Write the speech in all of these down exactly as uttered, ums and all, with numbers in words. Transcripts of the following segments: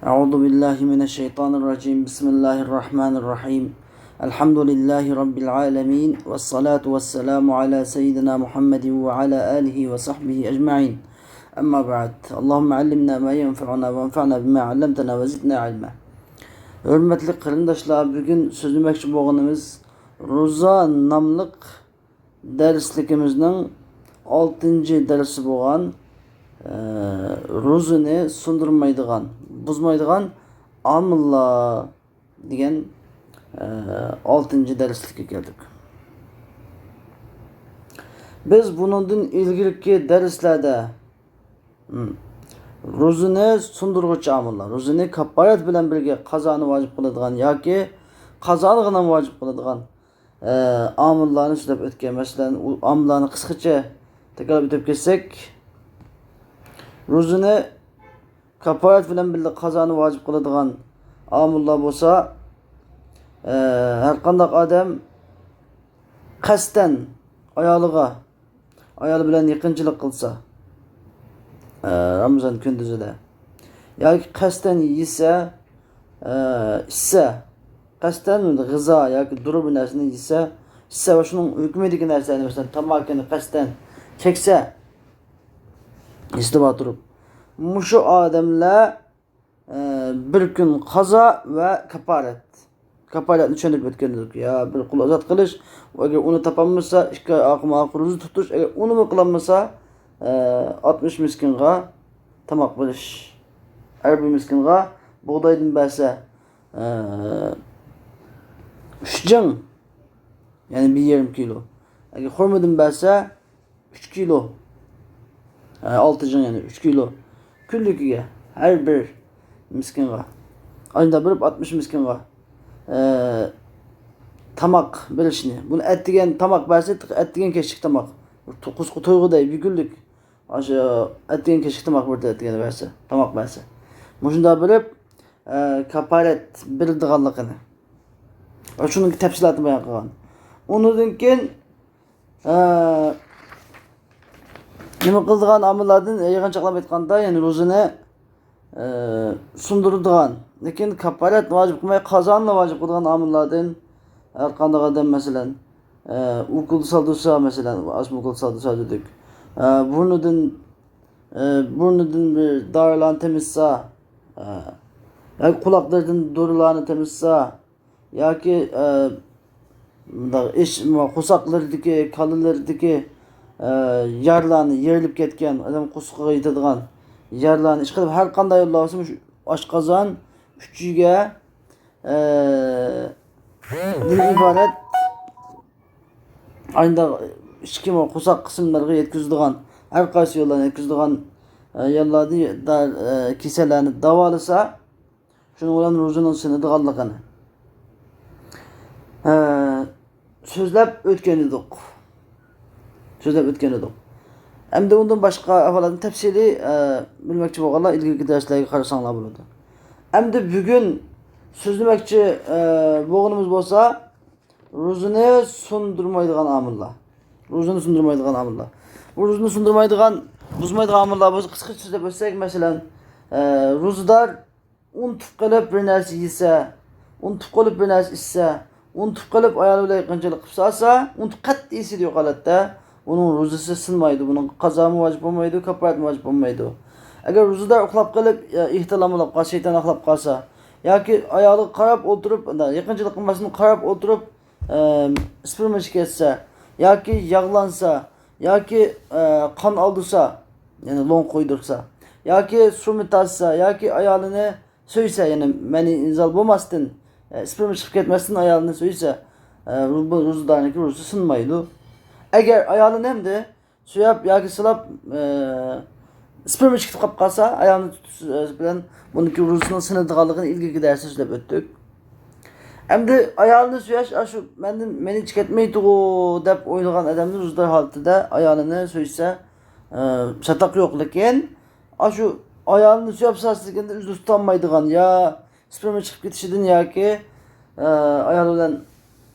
أعوذ بالله من الشيطان الرجيم. بسم الله الرحمن الرحيم. الحمد لله رب العالمين، والصلاة والسلام على سيدنا محمد وعلى آله وصحبه أجمعين. أما بعد. اللهم علمنا ما ينفعنا وانفعنا بما علمتنا وزدنا علما. ھۆرمەتلىك قېرىنداشلار، بۈگۈن سۆزلىمەكچى بولغىنىمىز روزا ناملىق دەرسلىكىمىزنىڭ ئالتىنچى دەرسى بولغان، ئە، روزىنى سۇندۇرمايدىغان، بۇزمايدىغان ئامىللار دېگەن، ئە، ئالتىنچى دەرسلىككە كەلدۇق. بىز بۇنىڭدىن ئىلگىرىكى دەرسلەردە، ھىم، روزىنى سۇندۇرغۇچى ئامىللار، روزىنى كاپپارەت بىلەن بىرگە قازانى ۋاجىپ قىلىدىغان ياكى قازانغىنى ۋاجىپ قىلىدىغان ئامىللارنى سۆزلەپ ئۆتكەن. مەسىلەن، ئۇ ئامىللارنى قىسقىچە تەكرارلاپ ئۆتۈپ كەتسەك، روزىنى كاپپارەت بىلەن بىللە قازانى ۋاجىپ قىلىدىغان ئامىللار بولسا، ھەرقانداق ئادەم قەستەن ئايالىغا، ئايالى بىلەن يېقىنچىلىق قىلسا، ئە، رامىزان كۈندۈزىدە ياكى قەستەن يېسە، ئە، ئىچسە، قەستەن غىزا ياكى دۇرۇ بىر نەرسىنى يېسە، ئىچسە ۋە شۇنىڭ ھۆكمىدىكى نەرسىلەرنى، مەسىلەن، تاماكىنى قەستەن چەكسە، ھېسىدە بار تۇرۇپ، مۇشۇ ئادەملەر ئە، بىر كۈن قازا ۋە كاپپارەت. كاپپارەتنى چۈشەندۈرۈپ ئۆتكەن ئىدۇق. يا بىر قۇل ئازاد قىلىش، ئەگەر ئۇنى تاپالمىسا، ئىككى ئاي ئارقىمۇ ئارقا روزا تۇتۇش، ئەگەر ئۇنىمۇ قىلالمىسا، ئە، ئاتمىش مىسكىنغا تاماق بېرىش. ھەر بىر مىسكىنغا بۇغدايدىن بەرسە، ئە، ئۈچ جىڭ، يەنى بىر يېرىم كىلو. ئەگەر خورمىدىن بەرسە، ئۈچ كىلو. ھە، ئالتە جىڭ، يەنى ئۈچ كىلو. كۈنلۈكىگە ھەر بىر مىسكىنغا. ئايدا بېرىپ ئاتمىش مىسكىنغا، ئە، تاماق بېرىشنى. بۇنى ئەتىگەن تاماق بەرسە، تېخى ئەتىگەن كەچلىك تاماق. قۇسقا تويغۇدەك بىر كۈنلۈك. ئاشۇ ئەتىگەن كەچلىك تاماق بېرىدۇ، ئەتىگەن بەرسە، تاماق بەرسە. مۇشۇنداق بېرىپ، ئە، كاپپارەت بېرىدىغانلىقىنى. شۇنىڭ تەپسىلاتىنى بايان قىلغان. ئۇنىڭدىن كېيىن، ئە، نېمە قىلىدىغان ئامىللاردىن يىغىنچاقلاپ ئېيتقاندا، يەنى روزىنى، ئە، سۇندۇرىدىغان، لېكىن كاپپارەت ۋاجىپ قىلماي، قازانلا ۋاجىپ قىلىدىغان ئامىللاردىن ھەر قانداق ئادەم، مەسىلەن، ئە، ئوكۇل سالدۇرسا، مەسىلەن، ئاسما ئوكۇل سالدۇرسا دېدۇق. ئە، بۇرنىدىن، ئە، بۇرنىدىن بىر دارىلارنى تېمىتسا، ئە، ياكى قۇلاقلىرىدىن دۇرىلارنى تېمىتسا، ياكى، ئە، مۇنداق ئىچ، قورساقلىرىدىكى، كاللىلىرىدىكى، ئە، يارىلارنى، يېرىلىپ كەتكەن، ئادەم قورسىقىغا يېتىدىغان يارىلارنى، ئىشقىلىپ ھەر قانداق يوللار بولسا، مۇشۇ ئاشقازان ئۈچىگە، ئە، دىن ئىبارەت ئانداق ئىچكى قورساق قىسىملىرىغا يەتكۈزىدىغان، ھەر قايسى يوللارنى يەتكۈزىدىغان، ئە، يوللاردا دا-، ئە، كېسەللەرنى داۋالىسا، شۇنىڭ بىلەن روزىنىڭ سىنىدىغانلىقىنى، ئە، سۆزلەپ ئۆتكەن ئىدۇق. سۆزلەپ ئۆتكەن ئىدۇق. ئەمدى ئۇندىن باشقا ئەھۋالاتنى تەپسىلىي، ئە، بىلمەكچى بولغانلار ئىلگىرىكى دەرسلەرگە قارىساڭلار بولىدۇ. ئەمدى بۈگۈن سۆزلىمەكچى، ئە، بولغىنىمىز بولسا، روزىنى سۇندۇرمايدىغان ئامىللار. روزىنى سۇندۇرمايدىغان ئامىللار. بۇ روزىنى سۇندۇرمايدىغان، بۇزمايدىغان ئامىللار بولسا قىسقىچە سۆزلەپ ئۆتسەك، مەسىلەن، ئە، روزىدار ئۇنتۇپ قېلىپ بىر نەرسە يېسە، ئۇنتۇپ قېلىپ بىر نەرسە ئىچسە، ئۇنتۇپ قېلىپ ئايالى بىلەن يېقىنچىلىق قىلىپ سالسا، ئۇنتۇپ قەتئىي ئېسىدە يوق ھالەتتە، ئۇنىڭ روزىسى سىنمايدۇ، بۇنىڭغا قازامۇ ۋاجىپ بولمايدۇ، كاپپارەتمۇ ۋاجىپ بولمايدۇ. ئەگەر روزىدار ئۇخلاپ قېلىپ، يا ئېھتىلام بولۇپ قالسا، شەيتان ئۇخلاپ قالسا، ياكى ئايالىغا قاراپ ئولتۇرۇپ، يېقىنچىلىق قىلماستىن قاراپ ئولتۇرۇپ، ئە، سپېرما ئىچىپ كەتسە، ياكى ياغلانسا، ياكى، ئە، قان ئالدۇرسا، يەنى لوڭ قويدۇرسا، ياكى سۇرما تارتسا، ياكى ئايالىنى سۆيسە، يەنى مەنىي ئىنزال بولماستىن، ئە، سپېرما چىقىپ كەتمەستىن ئايالىنى سۆيسە، ئە، بۇ روزىدارنىڭكى روزىسى سىنمايدۇ. ئەگەر ئايالىنى ئەمدى سۆيۈپ ياكى سىلاپ، ئە، سپېرما چىقىپ قالسا، ئايالىنى تۇتۇش، ئە، بىلەن بۇنىڭكى روزىسىنىڭ سىنىدىغانلىقىنى ئىلگىرىكى دەرستە سۆزلەپ ئۆتتۇق. ئەمدى ئايالىنى سۆيۈش، ئاشۇ مەندىن، مېنى چىقىۋەتمەيدىغۇ دەپ ئويلىغان ئادەمنى روزىدار ھالىتىدە ئايالىنى سۆيسە، ئە، چاتاق يوق. لېكىن ئاشۇ ئايالىنى سۆيۈپ سالسا دېگەندە ئۆزىنى تۇتالمايدىغان يا سپېرما چىقىپ كېتىشىدىن ياكى، ئە، ئايال بىلەن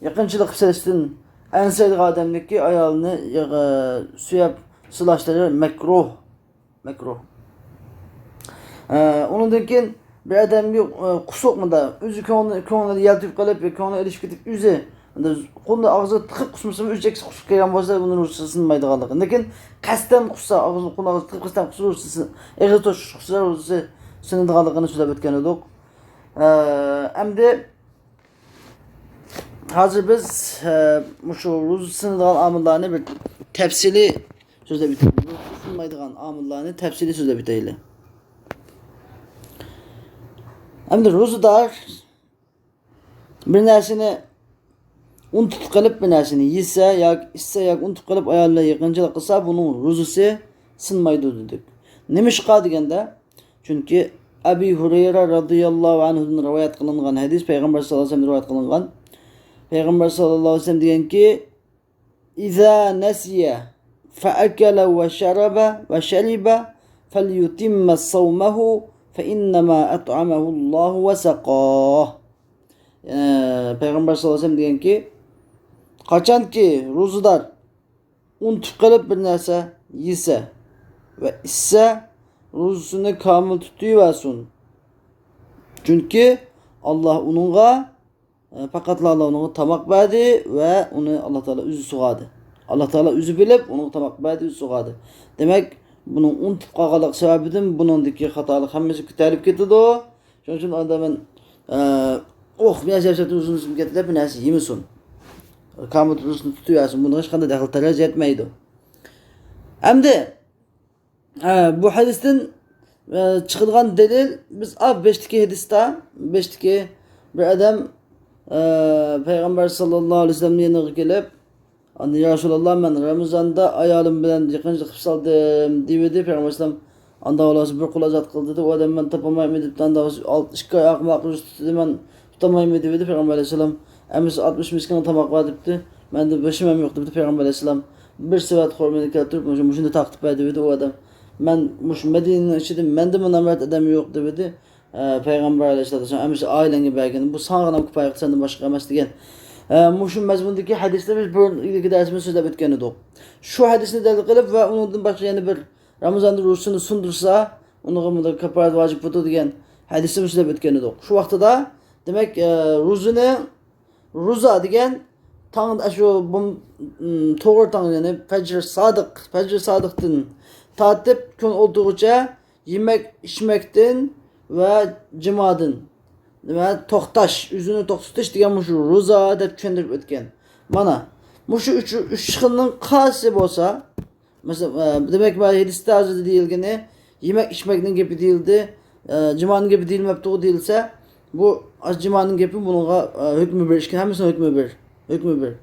يېقىنچىلىق قىلىپ سېلىشتىن ئەنسىرەيدىغان ئادەمنىڭكى ئايالىنى، ئە، سۆيۈپ سىلاشلىرى مەكرۇھ. مەكرۇھ. ئە، ئۇنىڭدىن كېيىن، بىر ئادەمگە، ئە، قۇسۇق مۇندا، ئۆزى كۆڭلى، كۆڭلى يەلتۈگۈپ قېلىپ، كۆڭلى ئېلىشىپ كېتىپ، ئۆزى مۇندا قولىنى ئاغزىغا تىقىپ قۇسمىسىمۇ، ئۆزى چەكسە قۇسۇپ كەلگەن بولسا، بۇنىڭ روزىسى سىنمايدىغانلىقى. لېكىن قەستەن قۇسسا، ئاغزىنى، قولىنى ئاغزىغا تىقىپ قەستەن قۇسسا، روزىسى، ئېغىز توشۇش قۇسسا، روزىسى سىنىدىغانلىقىنى سۆزلەپ ئۆتكەن ئىدۇق. ئە، ئەمدى ھازىر بىز، ئە، مۇشۇ روزا سىنىدىغان ئامىللارنى بىر تەپسىلىي سۆزلەپ ئۆتەيلى. روزا سىنمايدىغان ئامىللارنى تەپسىلىي سۆزلەپ ئۆتەيلى. ئەمدى روزىدار بىر نەرسىنى ئۇنتۇپ قېلىپ، بىر نەرسىنى يېسە ياكى ئىچسە ياكى ئۇنتۇپ قېلىپ ئايالى بىلەن يېقىنچىلىق قىلسا، بۇنىڭ روزىسى سىنمايدۇ دېدۇق. نېمىشقا دېگەندە، چۈنكى ئەبى ھۇرەيرە رەزىياللاھۇ ئەنھۇدىن رىۋايەت قىلىنغان ھەدىس، پەيغەمبەر ساللاللاھۇ ئەلەيھى ۋەسەللەم رىۋايەت قىلىنغان. پەيغەمبەر ساللاللاھۇ ئەلەيھى ۋەسەللەم دېگەنكى، إذا نسي فأكل وشرب وشرب فليتم صومه فإنما أطعمه الله وسقاه. يەنە پەيغەمبەر ساللاللاھۇ ئەلەيھى ۋەسەللەم دېگەنكى، قاچانكى روزىدار ئۇنتۇپ قېلىپ بىر نەرسە يېسە ۋە ئىچسە، روزىسىنى كامىل تۇتۇۋەرسۇن. چۈنكى ئاللاھ ئۇنىڭغا، ئە، پەقەتلا ئاللاھ ئۇنىڭغا تاماق بەردى ۋە ئۇنى ئاللاھ تائالا ئۆزى سۇغاردى. ئاللاھ تائالا ئۆزى بىلىپ ئۇنىڭغا تاماق بەردى، ئۆزى سۇغاردى. دېمەك، بۇنىڭ ئۇنتۇپ قالغانلىقى سەۋەبىدىن بۇنىڭدىكى خاتالىق ھەممىسى كۆتەرىلىپ كېتىدۇ. شۇنىڭ ئۈچۈن ئادەم، ئە، ئوھ، بىر نەرسە يەپ، ئۆزىنى ئۆزىنى كەتتى دەپ بىر نەرسە يېمىسۇن. كامىل روزىسىنى تۇتۇۋەرسۇن. بۇنىڭغا ھېچقانداق دەخلى تەرۇز يەتمەيدۇ. ئەمدى، ئە، بۇ ھەدىستىن، ئە، چىقىدىغان دەلىل، بىز، ئا، بېشتىكى ھەدىستە، بېشتىكى بىر ئادەم، ئە، پەيغەمبەر ساللاللاھۇ ئەلەيھى ۋەسەللەمنىڭ يېنىغا كېلىپ، ئاندىن، يا رەسۇلاللاھ، مەن رامىزاندا ئايالىم بىلەن يېقىنچىلىق قىلىپ سالدىم، دېيىۋىدى. پەيغەمبەر ئەلەيھىسسالام، ئاندا بولسا بىر قۇل ئازاد قىل، دېدى. ئۇ ئادەم، مەن تاپالمايمەن، دېدى. ئاندا بولسا ئالتە، ئىككى ئاي ئاقماق روزا تۇتتى، مەن تۇتالمايمەن، دېيىۋىدى. پەيغەمبەر ئەلەيھىسسالام، ئەمىسە ئاتمىش مىسكىنگە تاماق بەر، دېدى. مەندە بېشىم ھەم يوق، دېدى. پەيغەمبەر ئەلەيھىسسالام بىر سېۋەت خورمىنى كەلتۈرۈپ، مۇشۇ، مۇشۇنى تارقىتىپ بەر، دېيىۋىدى ئۇ ئادەم. مەن مۇشۇ مەدىنىنىڭ ئىچىدە مەندىنمۇ نامرات ئادەم يوق، دېيىۋىدى. ئە، پەيغەمبەر ئەلەيھىسسالام، ئەمىسە ئائىلەڭگە بەرگىن، بۇ ساڭىغىنا كۇپايە قىلىدۇ، سەندىن باشقىغا ئەمەس، دېگەن. ئە، مۇشۇ مەزمۇندىكى ھەدىسنى بىز بۇرۇن ئىلگىرىكى دەرسىمىزدە سۆزلەپ ئۆتكەن ئىدۇق. شۇ ھەدىسنى دەلىل قىلىپ ۋە ئۇنىڭدىن باشقا يەنە بىر رامىزاندا روزىسىنى سۇندۇرسا، ئۇنىڭغا مۇنداق كاپپارەت ۋاجىپ بولىدۇ دېگەن ھەدىسنى سۆزلەپ ئۆتكەن ئىدۇق. شۇ ۋاقتىدا، دېمەك، ئە، روزىنى، روزا دېگەن تاڭ، شۇ بۇم-، م، توغرا تاڭ، يەنى پەجر سادىق، پەجر سادىقتىن تارتىپ كۈن ئولتۇرغۇچە يېمەك ئىچمەكتىن ۋە جىمادىن، نېمە، توختاش، ئۆزىنى توختىتىش دېگەن مۇشۇ روزا دەپ چۈشەندۈرۈپ ئۆتكەن. مانا، مۇشۇ ئۈچ، ئۈچ خىلنىڭ قايسى بولسا، مەسىلەن، ئە، دېمەك، مانا ھەدىستە ھازىر دېيىلگىنى، يېمەك ئىچمەكنىڭ گېپى دېيىلدى، ئە، جىمانىڭ گېپى دېيىلمەپتۇغۇ دېيىلسە، بۇ جىمانىڭ گېپى بۇنىڭغا، ئە، ھۆكمى بىر، ئىككى، ھەممىسىنىڭ ھۆكمى بىر، ھۆكمى بىر.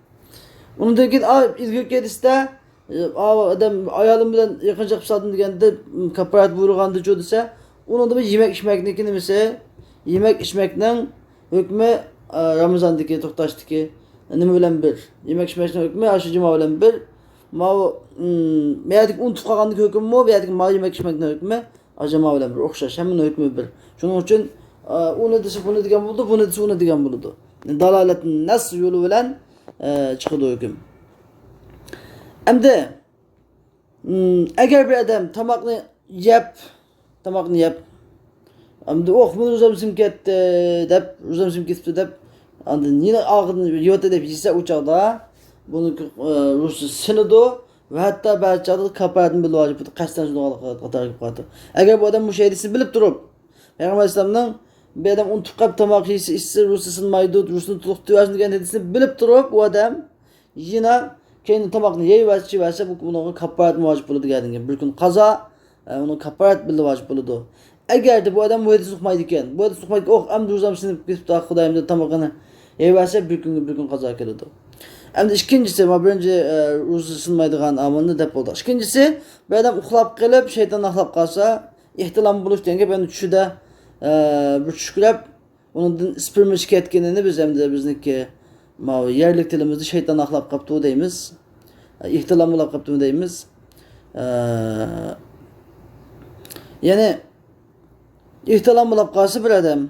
ئۇنىڭدىن كېيىن، ئا، ئىلگىرىكى ھەدىستە، ئا، ئادەم ئايالىم بىلەن يېقىنچىلىق قىلسام دېگەندە، كاپپارەت بۇيرۇغاندىچۇ دېسە، ئۇنىڭدا بىر يېمەك ئىچمەكنىڭكى نېمىسى؟ يېمەك ئىچمەكنىڭ ھۆكمى، ئا، رامىزاندىكى توختاشتىكى نېمە بىلەن بىر؟ يېمەك ئىچمەكنىڭ ھۆكمى ئاشۇ جىما بىلەن بىر. ماۋۇ، ئم، بۇ يەردىكى ئۇنتۇپ قالغاندىكى ھۆكۈممۇ، بۇ يەردىكى ماۋۇ يېمەك ئىچمەكنىڭ ھۆكمى ئاشۇ جىما بىلەن بىر ئوخشاش. ھەممىنىڭ ھۆكمى بىر. شۇنىڭ ئۈچۈن، ئا، ئۇنى دېسە بۇنى دېگەن بولىدۇ، بۇنى دېسە ئۇنى دېگەن بولىدۇ. دالالەت نەس يولى بىلەن، ئە، چىقىدۇ ھۆكۈم. ئەمدى، ئەگەر بىر ئادەم تاماقنى يەپ، تاماقنى يەپ، ئەمدى، ئوھ، مېنىڭ روزام سىنىپ كەتتى دەپ، روزام سىنىپ كېتىپتۇ دەپ، ئاندىن يەنە ئاخىرىدا يەۋېتەي دەپ يېسە، ئۇ چاغدا بۇنىڭ، ئە، روزىسى سىنىدۇ ۋە ھەتتا بەزى چاغدا كاپپارەتنى بىلىپ ۋاجىپ بولىدۇ، قەستەن شۇنداق قاتارىغا كېلىپ قالىدۇ. ئەگەر بۇ ئادەم مۇشۇ ھەدىسنى بىلىپ تۇرۇپ، پەيغەمبەر ئەلەيھىسسالامنىڭ بىر ئادەم ئۇنتۇپ قېلىپ تاماق يېسە، ئىچسە، روزىسى سىنمايدۇ، روزىسىنى تولۇق تۇتۇۋەرسۇن دېگەن ھەدىسنى بىلىپ تۇرۇپ، ئۇ ئادەم يەنە كەينىدىن تاماقنى يەيۋەرسە، ئىچىۋەرسە، بۇ، بۇنىڭغا كاپپارەت ۋاجىپ بولىدۇ دېگەندىن كېيىن بىر كۈن قازا، ئە، ئۇنىڭ كاپپارەت بىللە ۋاجىپ بولىدۇ. ئەگەردە بۇ ئادەم بۇ ھەدىسنى ئۇقمايدىكەن، بۇ ھەدىسنى ئۇقمايدىكەن، ئوھ، ئەمدى روزام سىنىپ كېتىپتۇ، خۇدايىم دەپ تامىقىنى يەيۋەرسە، بىر كۈنگە بىر كۈن قازا كېلىدۇ. ئەمدى ئىككىنچىسى، ما بىرىنچى، ئە، روزا سىنمايدىغان ئامىلنى دەپ بولدۇق. ئىككىنچىسى، بىر ئادەم ئۇخلاپ قېلىپ، شەيتان ئاقلاپ قالسا، ئېھتىلام بولۇش دېگەن گەپ، ئەمدى چۈشىدە، ئە، بىر چۈشكۈلەپ، ئۇنىڭدىن ئىسپېرما چىقىپ كەتكىنىنى بىز ئەمدى بىزنىڭكى ماۋۇ يەرلىك تىلىمىزدا شەيتان ئاقلاپ قاپتۇ دەيمىز. ئېھتىلام بولاپ قاپتۇ دەيمىز. ئە، يەنى ئېھتىلام بولاپ قالسا بىر ئادەم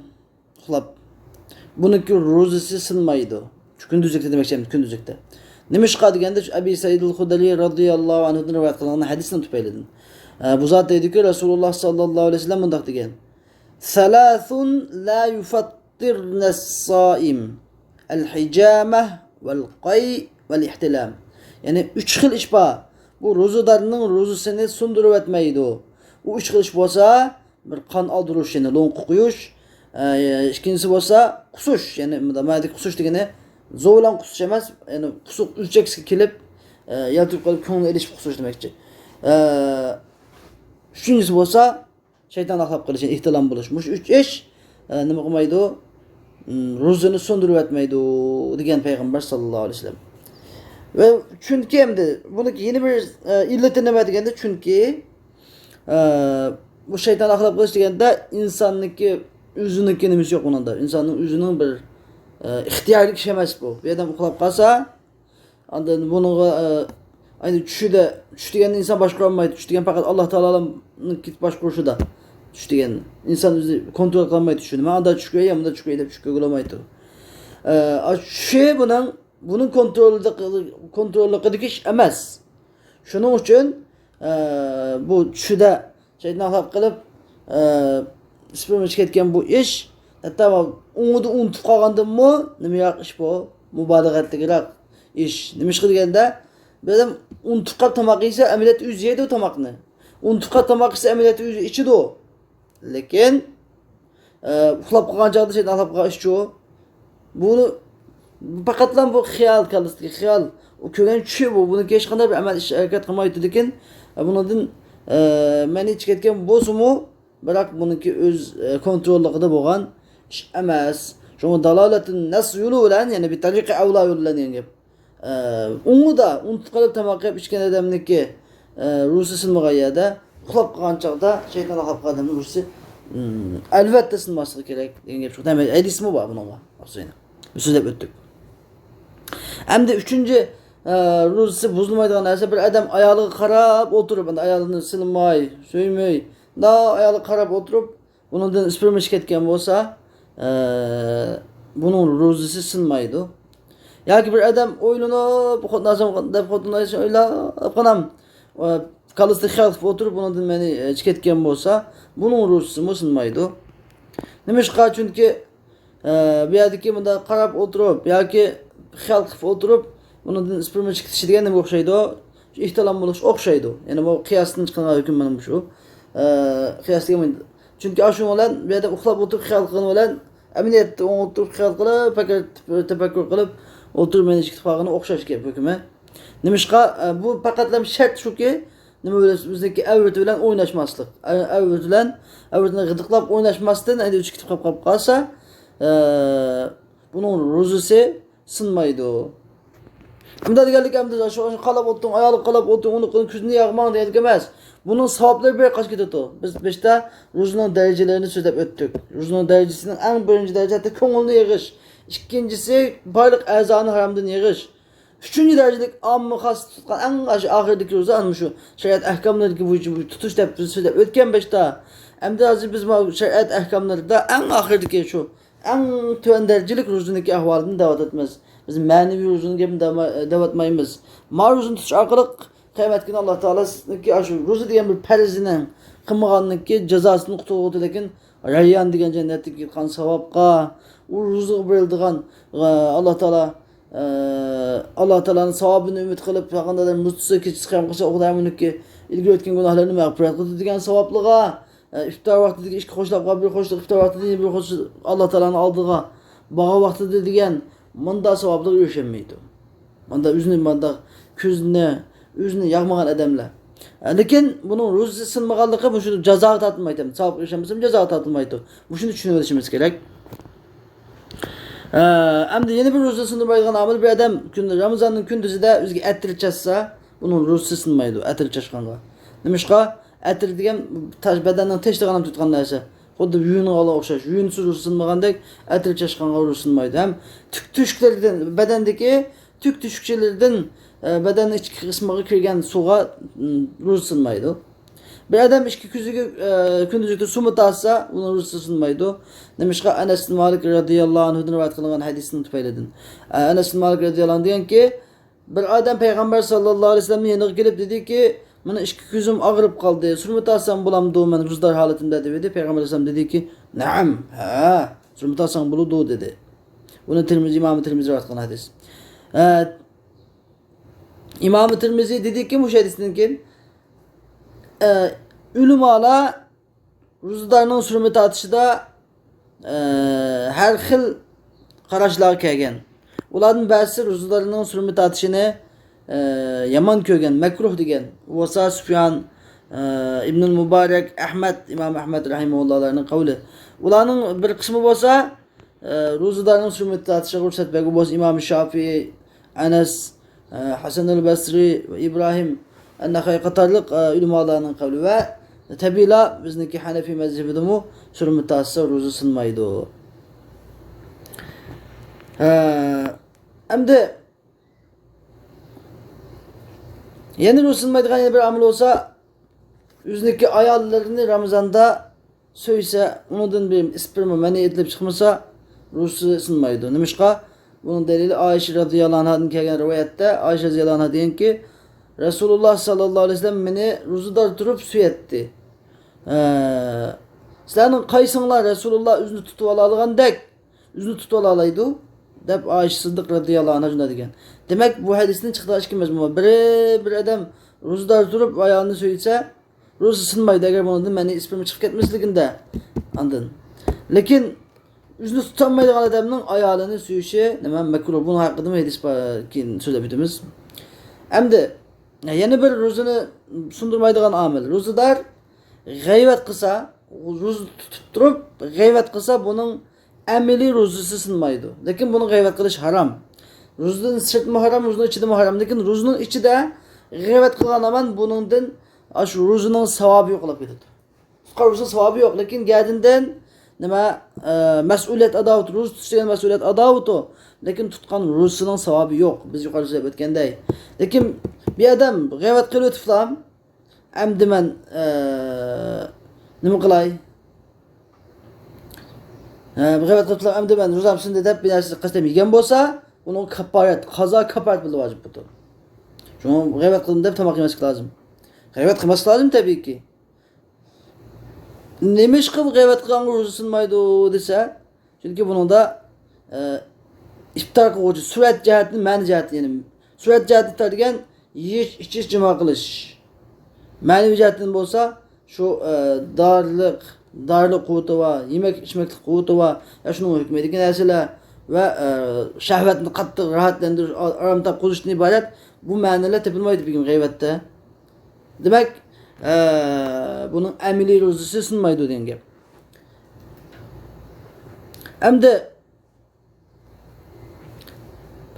ئۇخلاپ، بۇنىڭكى روزىسى سىنمايدۇ. كۈندۈزلۈكتە دېمەكچى، كۈندۈزلۈكتە. نېمىشقا دېگەندە، شۇ ئەبى سەئىد ئەل خۇدرى رازىياللاھۇ ئەنھۇدىن رىۋايەت قىلىنغان ھەدىسنىڭ تۈپەيلىدىن. ئە، بۇ زات دەيدۇكى، رەسۇلۇللاھ ساللاللاھۇ ئەلەيھى ۋەسەللەم مۇنداق دېگەن. ثلاث لا يفطرن الصائم: الحجامة والقيء والاحتلام. يەنى ئۈچ خىل ئىش بار. بۇ روزىدارنىڭ روزىسىنى سۇندۇرۇۋەتمەيدۇ. ئۇ ئۈچ خىل ئىش بولسا، بىر قان ئالدۇرۇش، يەنى لوڭقا قويۇش. ئە، ئىككىنچىسى بولسا قۇسۇش، يەنى مۇنداق مەنىدىكى قۇسۇش دېگىنى زور بىلەن قۇسۇش ئەمەس، يەنى قۇسۇق ئۆلچەكسىگە كېلىپ، ئە، يالتىرىپ قېلىپ كۆڭلىنى ئېلىشىپ قۇسۇش دېمەكچى. ئە، ئۈچىنچىسى بولسا شەيتان ئاقلاپ قېلىش، يەنى ئېھتىلام بولۇش. مۇشۇ ئۈچ ئىش، ئە، نېمە قىلمايدۇ؟ م، روزىنى سۇندۇرۇۋەتمەيدۇ دېگەن پەيغەمبەر ساللاللاھۇ ئەلەيھى ۋەسەللەم. ۋە چۈنكى ئەمدى بۇنىڭ يەنە بىر، ئە، ئىللىتى نېمە دېگەندە، چۈنكى، ئە، بۇ شەيتان ئاقلاپ قېلىش دېگەندە ئىنساننىڭكى ئۆزىنىڭكى نېمىسى يوق بۇنىڭدا. ئىنساننىڭ ئۆزىنىڭ بىر، ئە، ئىختىيارلىق ئىشى ئەمەس بۇ. بىر ئادەم ئۇخلاپ قالسا، ئاندىن بۇنىڭغا، ئە، ئەينى چۈشىدە، چۈش دېگەننى ئىنسان باشقۇرالمايدۇ. چۈش دېگەن پەقەت ئاللا تائالانىڭ باشقۇرۇشىدا. چۈش دېگەن ئىنسان ئۆزى كونترول قىلالمايدۇ چۈشىنى. مەن ئاندا چۈش كۆرەي، يا مۇندا چۈش كۆرەي دەپ چۈش كۆرگىلى بولمايدۇ. ئە، چۈشى بۇنىڭ، بۇنىڭ كونترولىدا، كونتروللۇقىدىكى ئىش ئەمەس. شۇنىڭ ئۈچۈن، ئە، بۇ چۈشىدە شەيتان ئاقلاپ قېلىپ، ئە، سپېرما ئىچىپ كەتكەن بۇ ئىش، ھەتتا ئۇنىڭدا ئۇنتۇپ قالغاندىمۇ نېمە ياق ئىش بۇ؟ مۇبالىغە ئەتلىكراق ئىش. نېمىشقا دېگەندە، بىر ئادەم ئۇنتۇپ قاپ تاماق يېسە، ئەمەلىيەتتە ئۆزى يەيدۇ تاماقنى. ئۇنتۇپ قاپ تاماق يېسە، ئەمەلىيەتتە ئۆزى ئىچىدۇ. لېكىن، ئە، ئۇخلاپ قالغان چاغدا شەيتان ئاقلاپ قالغان ئىشچۇ. بۇنى پەقەتلا بۇ خىيال، كاللىسىدىكى خىيال. ئۇ كۆرگەن چۈشى بۇ. بۇنىڭكى ھېچقانداق بىر ئەمەل، ئىش، ھەرىكەت قىلمايدۇ. لېكىن، ئە، بۇنىڭدىن، ئە، مەن ئىچىپ كەتكەن بولسىمۇ، بىراق بۇنىڭكى ئۆز، ئە، كونتروللۇقىدا بولغان ئىش ئەمەس. شۇڭا دالالەتۇن نەس يولى بىلەن، يەنى بىر تەرىقە ئەۋلا يولى بىلەن دېگەن گەپ. ئە، ئۇنىڭدا ئۇنتۇپ قېلىپ تاماق يەپ ئىچكەن ئادەمنىڭكى، ئە، روزىسى سىنمىغان يەردە، ئۇخلاپ قالغان چاغدا شەيتان ئاقلاپ قالغان ئادەمنىڭ روزىسى، ئىم، ئەلۋەتتە سىنماسلىقى كېرەك دېگەن گەپ شۇ. ھەدىسمۇ بار بۇنىڭغا. سۆزلەپ ئۆتتۇق. ئەمدى ئۈچىنچى، ئە، روزىسى بۇزۇلمايدىغان نەرسە، بىر ئادەم ئايالىغا قاراپ ئولتۇرۇپ، ئەمدى ئايالىنى سىلىماي، سۆيمەي، مۇنداق ئايالىغا قاراپ ئولتۇرۇپ، بۇنىڭدىن سپېرما ئىچىپ كەتكەن بولسا، ئە، بۇنىڭ روزىسى سىنمايدۇ. ياكى بىر ئادەم ئويلىنىپ، خوتۇن ئالسام دەپ، خوتۇن ئالسام ئويلاپ، ئانام، ئە، كاللىسىدا خىيال قىلىپ ئولتۇرۇپ، بۇنىڭدىن مەنى ئىچىپ كەتكەن بولسا، بۇنىڭ روزىسىمۇ سىنمايدۇ. نېمىشقا؟ چۈنكى ئە، بۇ يەردىكى مۇنداق قاراپ ئولتۇرۇپ ياكى خىيال قىلىپ ئولتۇرۇپ، بۇنىڭدىن سپېرما چىقىشى دېگەن نېمىگە ئوخشايدۇ؟ شۇ ئېھتىلام بولۇشقا ئوخشايدۇ. يەنى بۇ قىياستىن چىقىدىغان ھۆكۈم مانا مۇشۇ. ئە، قىياس دېگەن، چۈنكى ئاشۇنىڭ بىلەن بۇ يەردە ئۇخلاپ ئولتۇرۇپ خىيال قىلغىنى بىلەن ئەمەلىيەتتە ئولتۇرۇپ خىيال قىلىپ، پەكەر-، تەپەككۇر قىلىپ ئولتۇرۇپ مەينەت چىقىپ قالغىنى ئوخشاش گەپ ھۆكمى. نېمىشقا؟ ئە، بۇ پەقەتلا شەرت شۇكى، نېمە بىلەن، بىزنىڭكى ئەۋرىتى بىلەن ئويناشماسلىق. ئە-، ئەۋرىتى بىلەن، ئەۋرىتىنى غىدىقلاپ ئويناشماستىن، ھەيدەپ چىقىپ قاپ، قاپ قالسا، ئە، بۇنىڭ روزىسى سىنمايدۇ. ئەمدى دېگەنلىك، ئەمدى شۇ، شۇ قالاپ ئولتۇرۇڭ، ئايالىغا قالاپ ئولتۇرۇڭ، ئۇنى قىلىڭ، كۆزىنى ياغماڭ دېگەنلىك ئەمەس. بۇنىڭ ساۋابلىرى بىر قاچا كېتىدۇ. بىز بېشىدا روزىنىڭ دەرىجىلىرىنى سۆزلەپ ئۆتتۇق. روزىنىڭ دەرىجىسىنىڭ ئەڭ بىرىنچى دەرىجە ھەتتا كۆڭۈلنى يىغىش. ئىككىنچىسى، بارلىق ئەزانى ھارامدىن يىغىش. ئۈچىنچى دەرىجىلىك ئامما خاس تۇتقان ئەڭ ئاشۇ ئاخىرىدىكى روزا، ئەنە شۇ شەرىئەت ئەھكاملىرىدىكى بويىچە تۇتۇش دەپ بىز سۆزلەپ ئۆتكەن باشتا. ئەمدى ھازىر بىز ماۋۇ شەرىئەت ئەھكاملىرىدا ئەڭ ئاخىرىدىكى شۇ ئەڭ تۆۋەن دەرىجىلىك روزىنىڭكى ئەھۋالىدىن دەۋاتىمىز. بىز مەنىۋى روزىنىڭ گېپىنى دەۋا-، دەۋاتمايمىز. ما روزىنى تۇتۇش ئارقىلىق قىيامەت كۈنى ئاللا تائالانىڭكى ئاشۇ روزا دېگەن بىر پەرزىنىڭ قىلمىغاننىڭكى جازاسىدىن قۇتۇلغۇدەك رەييان دېگەن جەننەتتىكى ياتقان ساۋابقا، ئۇ روزىغا بېرىلىدىغان، ئە، ئاللا تائالا، ئە، ئاللا تائالانىڭ ساۋابىنى ئۈمىد قىلىپ، پەيغەمبەرلەر مۇزتۇسى كېچىسى قىيام قىلسا، خۇدايىم ئۇنىڭكى ئىلگىرى ئۆتكەن گۇناھلىرىنى مەغپىرەت قىلدى دېگەن ساۋابلىقى، ئە، ئىپتار ۋاقتىدىكى ئىككى خوشلاپ قالغان بىر خوشلۇق، ئىپتار ۋاقتىدا بىر خوشلۇق ئاللا تائالانىڭ ئالدىغا بارغان ۋاقتىدا دېگەن مۇنداق ساۋابلىققا ئېرىشەلمەيدۇ. ماندا ئۆزىنى، ماندا كۆزىنى، ئۆزىنى ياغمىغان ئادەملەر. لېكىن بۇنىڭ روزىسى سىنمىغانلىقى مۇشۇ جازاغا تارتىلمايدۇ. ساۋاب ئېرىشەلمىسىمۇ جازاغا تارتىلمايدۇ. مۇشۇنى چۈشىنىۋېلىشىمىز كېرەك. ئە، ئەمدى يەنە بىر روزا سىندۇرمايدىغان ئامىل، بىر ئادەم كۈن، رامىزاننىڭ كۈندۈزىدە ئۆزىگە ئەتىر چاچسا، بۇنىڭ روزىسى سىنمايدۇ، ئەتىر چاچقانغا. نېمىشقا؟ ئەتىر دېگەن تاش، بەدەننىڭ تەشتىغان تۇتقان نەرسە. خۇددى يۇيۇنغانغا ئوخشاش. يۇيۇنسىز روزا سىنمىغاندەك ئەتىر چاچقانغا روزا سىنمايدۇ. ھەم تۈك تۈشۈكلىرىدىن، بەدەندىكى تۈك تۈشۈكچىلىرىدىن، ئە، بەدەننىڭ ئىچكى قىسمىغا كىرگەن سۇغا، م، روزا سىنمايدۇ. بىر ئادەم ئىككى كۆزىگە، ئە، كۈندۈزلۈكتە سۇمۇ تارتسا، ئۇنىڭ روزىسى سىنمايدۇ. نېمىشقا؟ ئەنەس ئىبن مالىك رەزىياللاھۇ ئەنھۇدىن رىۋايەت قىلىنغان ھەدىسنىڭ تۈپەيلىدىن. ئە، ئەنەس ئىبن مالىك رەزىياللاھۇ ئەنھۇ دېگەنكى، بىر ئادەم پەيغەمبەر ساللاللاھۇ ئەلەيھى ۋەسەللەمنىڭ يېنىغا كېلىپ دېدىكى، مېنىڭ ئىككى كۆزۈم ئاغرىپ قالدى، سۈرمە تارتسام بولامدۇ مەن روزىدار ھالىتىمدە دېدى. پەيغەمبەر ئەلەيھىسسالام دېدىكى، نەئەم، ھە، سۈرمە تارتساڭ بولىدۇ، دېدى. بۇنى تىرمىزى، ئىمام تىرمىزى رىۋايەت قىلغان ھەدىس. ئە، ئىمام تىرمىزى دېدىكى، مۇشۇ ھەدىستىن كېيىن، ئە، ئۆلىمالار روزىدارنىڭ سۈرمە تارتىشىدا، ئە، ھەر خىل قاراشلارغا كەلگەن. ئۇلاردىن بەزىسى روزىدارنىڭ سۈرمە تارتىشىنى، ئە، يامان كۆرگەن، مەكرۇھ دېگەن. بولسا سۇفيان، ئە، ئىبنۇل مۇبارەك، ئەھمەد، ئىمام ئەھمەد رەھىمەھۇللاھلارنىڭ قەۋلى. ئۇلارنىڭ بىر قىسمى بولسا، ئە، روزىدارنىڭ سۈرمە تارتىشىغا رۇخسەت بەرگەن. بولسا ئىمام شافىئى، ئەنەس، ئە، ھەسەنۇل بەسرى ۋە ئىبراھىم ئەننەخەي قاتارلىق، ئە، ئۆلىمالارنىڭ قەۋلى ۋە تەبىئىيلا بىزنىڭكى ھەنەفىي مەزھىپىدىمۇ سۈرمە تارتسا روزا سۇنمايدۇ. ئە، ئەمدى يەنە روزا سۇنمايدىغان يەنە بىر ئامىل بولسا، ئۆزىنىڭكى ئاياللىرىنى رامىزاندا سۆيسە، ئۇنىڭدىن بىر ئىسپىرمۇ مەنى ئېتىلىپ چىقمىسا، روزىسى سۇنمايدۇ. نېمىشقا؟ بۇنىڭ دەلىلى ئائىشە رەزىياللاھۇ ئەنھادىن كەلگەن رىۋايەتتە، ئائىشە رەزىياللاھۇ ئەنھا دېگەنكى، رەسۇلۇللاھ ساللاللاھۇ ئەلەيھى ۋەسەللەم مېنى روزىدار تۇرۇپ سۆيەتتى. ئە، سىلەرنىڭ قايسىڭلار رەسۇلۇللاھ ئۆزىنى تۇتۇۋالالايدىغاندەك ئۆزىنى تۇتۇۋالالايدۇ؟ دەپ ئائىشە سىددىق رەزىياللاھۇ ئەنھا شۇنداق دېگەن. دېمەك، بۇ ھەدىستىن چىقىدىغان ئىككى مەزمۇن بار. بىرى، بىر ئادەم روزىدار تۇرۇپ ئايالىنى سۆيسە، روزىسى سىنمايدۇ، ئەگەر بۇنىڭدىن مەنىي ئىسپىرمى چىقىپ كەتمەسلىكىندە. ئاندىن، لېكىن ئۆزىنى تۇتالمايدىغان ئادەمنىڭ ئايالىنى سۆيۈشى نېمە، مەكرۇھ. بۇنىڭ ھەققىدىمۇ ھەدىس بار، كېيىن سۆزلەپ ئۆتىمىز. ئەمدى يەنە بىر روزىنى سۇندۇرمايدىغان ئامىل. روزىدار غەيۋەت قىلسا، روزا تۇتۇپ تۇرۇپ غەيۋەت قىلسا، بۇنىڭ ئەمەلىي روزىسى سىنمايدۇ. لېكىن بۇنى غەيۋەت قىلىش ھارام. روزىدىن سىرتمۇ ھارام، روزىنىڭ ئىچىدىمۇ ھارام. لېكىن روزىنىڭ ئىچىدە غەيۋەت قىلغان ھامان بۇنىڭدىن ئاشۇ روزىنىڭ ساۋابى يوقاپ كېتىدۇ. تۇتقان روزىنىڭ ساۋابى يوق، لېكىن گەدىندىن نېمە، ئە، مەسئۇلىيەت ئادا بوپتۇ، روزا تۇتۇش دېگەن مەسئۇلىيەت ئادا بوپتۇ. لېكىن تۇتقان روزىسىنىڭ ساۋابى يوق. بىز يۇقىرىدا سۆزلەپ ئۆتكەندەك. لېكىن بىر ئادەم غەيۋەت قىلىۋېتىپلا، ئەمدى مەن، ئە، نېمە قىلاي؟ ئە، غەيۋەت قىلىپلا، ئەمدى مەن روزام سۇندى دەپ بىر نەرسە قەستەن يېگەن بولسا، ئۇنىڭ كاپپارەت، قازا كاپپارەت بولىدۇ، ۋاجىپ بولىدۇ. شۇڭا غەيۋەت قىلدىم دەپ تاماق يېمەسلىك لازىم. غەيۋەت قىلماسلىق لازىم، تەبىئىيكى. نېمىشقا غەيۋەت قىلغانغا روزا سۇنمايدۇ دېسە، چۈنكى بۇنىڭدا، ئە، ئىپتار قىلغۇچى سۈرەت جەھەتتىن، مەنە جەھەتتىن، يەنى سۈرەت جەھەتتىن ئىپتار دېگەن يېيىش، ئىچىش، جىما قىلىش. مەنىۋى جەھەتتىن بولسا شۇ، ئە، دارىلىق، دارىلىق قۇۋۋىتى بار، يېمەك، ئىچمەكلىك قۇۋۋىتى بار، يا شۇنىڭ ھۆكمىدىكى نەرسىلەر ۋە، ئە، شەھۋەتنى قاتتىق راھەتلەندۈرۈش، ئا-، ئارام تاپقۇزۇشتىن ئىبارەت بۇ مەنىلەر تېپىلمايدۇ بۈگۈن غەيۋەتتە. دېمەك، ئە، بۇنىڭ ئەمەلىي روزىسى سۇنمايدۇ دېگەن گەپ. ئەمدى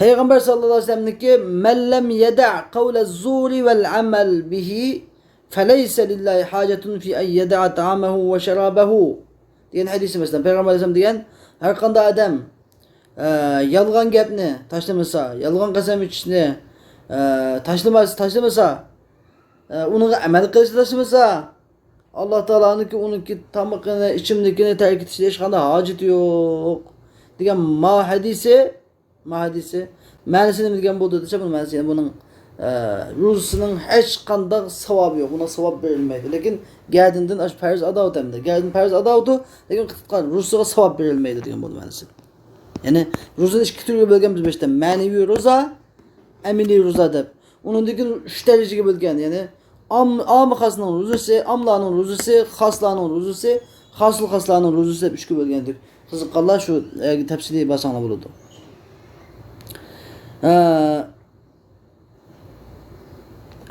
پەيغەمبەر ساللاللاھۇ ئەلەيھى ۋەسەللەمنىڭكى، مەن لەم يەدەئ قەۋلە زۇرى ۋەل ئەمەل بىھى فەلەيسە لىللاھى ھاجەتۇن فى ئەن يەدەئە تائامەھۇ ۋە شەرابەھۇ دېگەن ھەدىسى مەسىلەن، پەيغەمبەر ئەلەيھىسسالام دېگەن، ھەر قانداق ئادەم، ئە، يالغان گەپنى تاشلىمىسا، يالغان قەسەم ئىچىشنى، ئە، تاشلىماس-، تاشلىمىسا، ئە، ئۇنىڭغا ئەمەل قىلىشنى تاشلىمىسا، ئاللا تائالانىڭكى ئۇنىڭكى تامىقىنى، ئىچىملىكىنى تەرك ئېتىشىگە ھېچقانداق ھاجىتى يوق دېگەن ما ھەدىسى، ما ھەدىسى مەنىسى نېمە دېگەن بولىدۇ دېسە، بۇنىڭ مەنىسى يەنە بۇنىڭ، ئە، روزىسىنىڭ ھېچقانداق ساۋابى يوق، بۇنىڭ ساۋاب بېرىلمەيدۇ. لېكىن گەدىندىن ئاشۇ پەرز ئادا بولىدۇ ئەمدى. گەدىن پەرز ئادا بولىدۇ، لېكىن قىلغان روزىسىغا ساۋاب بېرىلمەيدۇ دېگەن بولىدۇ مەنىسى. يەنى روزىنى ئىككى تۈرگە بۆلگەن بىز باشتا، مەنىۋى روزا، ئەمەلىي روزا دەپ. ئۇنىڭدىن كېيىن ئۈچ دەرىجىگە بۆلگەن، يەنى ئام-، ئاممە خاسنىڭ روزىسى، ئاممىلارنىڭ روزىسى، خاسلارنىڭ روزىسى، خاسۇل خاسلارنىڭ روزىسى دەپ ئۈچكە بۆلگەن ئىدۇق. قىزىققانلار شۇ يەرگە تەپسىلىي بارساڭلار بولىدۇ. ئە،